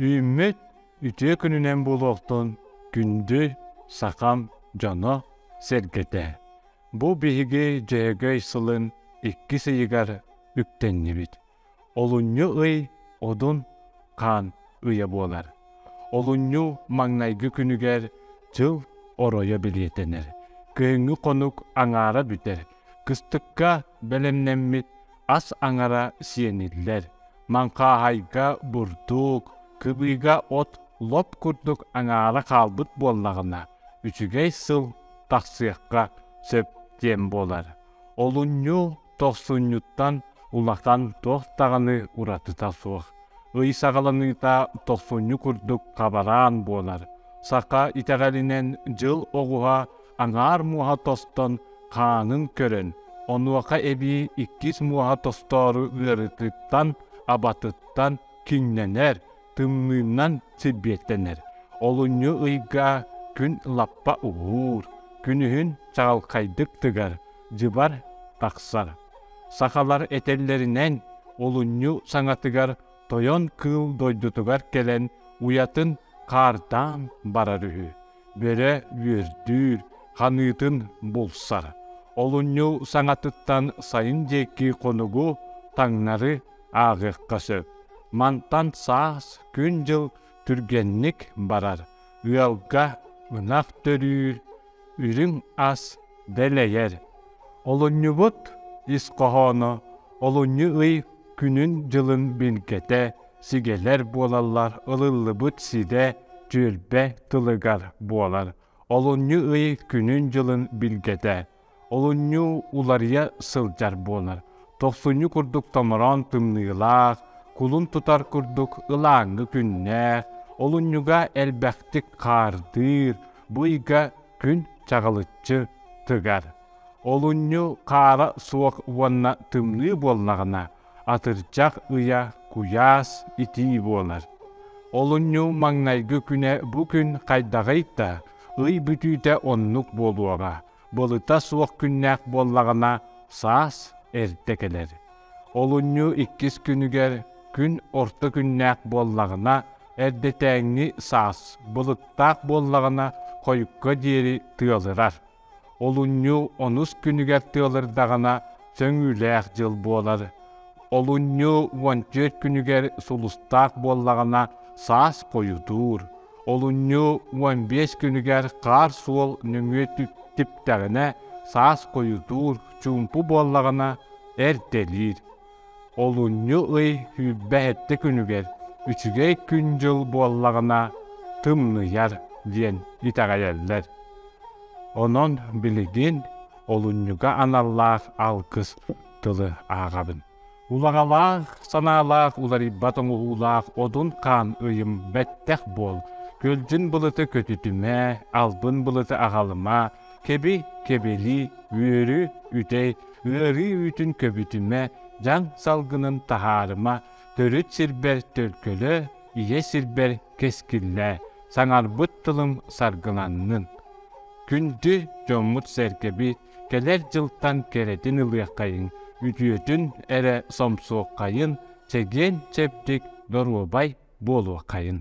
Үүммүт үтүө күнүнэн буолуохтун күндү сахам дьоно-сэргэтэ! Бу биһиги Дьөһөгөй сылын иккис ыйыгар үктэннибит. Олунньу ый Одун хаан ыйа буолар. Олунньу маҥнайгы күнүгэр дьыл оройо билиэтэнэр. Кыһыҥҥы хонук аҥаара бүтэр. Кыстыкка бэлэмнэммит ас аҥара сиэниллэр. Маҥхааһайга бурдук, кыбыыга от лоп курдук аҥаара хаалбыт буоллаҕына, үчүгэй сыл тахсыахха сөп диэн буолар. Олунньу тохсунньуттан улахан туох даҕаны уратыта суох. Ый саҕаланыыта тохсунньу курдук хабараан буолар. Саха итэҕэлинэн дьыл оҕуһа аҥаар муоһа тостон хаанын көрөн, онуоха эбии иккис муоһа тостоору ыарытыттан, абатыттан киҥнэнэр, тымныынан силбиэттэнэр. Олунньу ыйга күн лаппа уһуур, күнүһүн чаҕылхайдык тыгар, дьыбар тахсар. Сахалар этэллэринэн, олунньу саҥатыгар тойон кыыл дойдутугар кэлэн уйатын хаардаан барар үһү. Бөрө үөрдүүр, ханыытын булсар. Олунньу саҥатыттан сайын диэки хонугу таҥнары ааҕыахха сөп. Мантан саас күн-дьыл түргэнник барар. Ыалга ынах төрүүр, үрүҥ ас дэлэйэр. Олунньубут ис хоһооно олунньу ый күнүн-дьылын билгэтэ, сигэлэр буолаллар ылыллыбыт сирэ түөлбэ тылыгар буолар. Олунньу ый күнүн-дьылын билгэтэ. Олунньу уларыйа сылдьар буолар. Тохсунньу курдук томороон тымныылаах, кулун тутар курдук ылааҥҥы күннээх, олунньуга элбэхтик хаардыыр, бу ыйга күн чаҕылыччы тыгар. Олунньу хаара суох уонна тымныы буоллаҕына, атырдьах ыйа куйаас итии буолар. Олунньу маҥнайгы күнэ бу күн хайдаҕый да, ый бүтүүтэ оннук буолуоҕа. Былыта суох күннээх буоллаҕына, саас эрдэ кэлэр. Олунньу иккис күнүгэр күн орто күннээх буоллаҕына, эрдэтээҥҥи саас былыттаах буоллаҕына, хойукка диэри тыалырар. Олунньу онус күнүгэр тыалырдаҕына сөҥүүлээх дьыл буолар. Олунньу 14 күнүгэр сулустаах буоллаҕына саас хойутуур. Олунньу 15 күнүгэр хаар суол нөҥүө типтэҕинэ саас хойутуур, чуумпу буоллаҕына эрдэлиир. Олунньу ый 27 күнүгэр үчүгэй күн-дьыл буоллаҕына тымныйар диэн итэҕэйэллэр. Онон билигин олунньуга аналлаах алгыс тылы ааҕабын. Улаҕалаах, санаалаах, уларыйбат оҥоһуулаах одун хаан ыйым бэттэх буол, көлдьүн былыты көтүтүмэ, албын былыты аҕалыма, кэби кэбилии, үөрү үтэй, ыарыы үүтүн көбүтүмэ, дьаҥ салгынын таһаарыма, төрүт сирбэр төлкөлө, ийэ сирбэр кэскиллээ, саҥарбыт тылым саргыланнын. Күндү дьоммут-сэргэбит кэлэр дьылтан кэрэтин ылыаххайыҥ, үтүөтүн эрэ сомсуоххайын, чэгиэн-чэбдик доруобай буолуоххайын.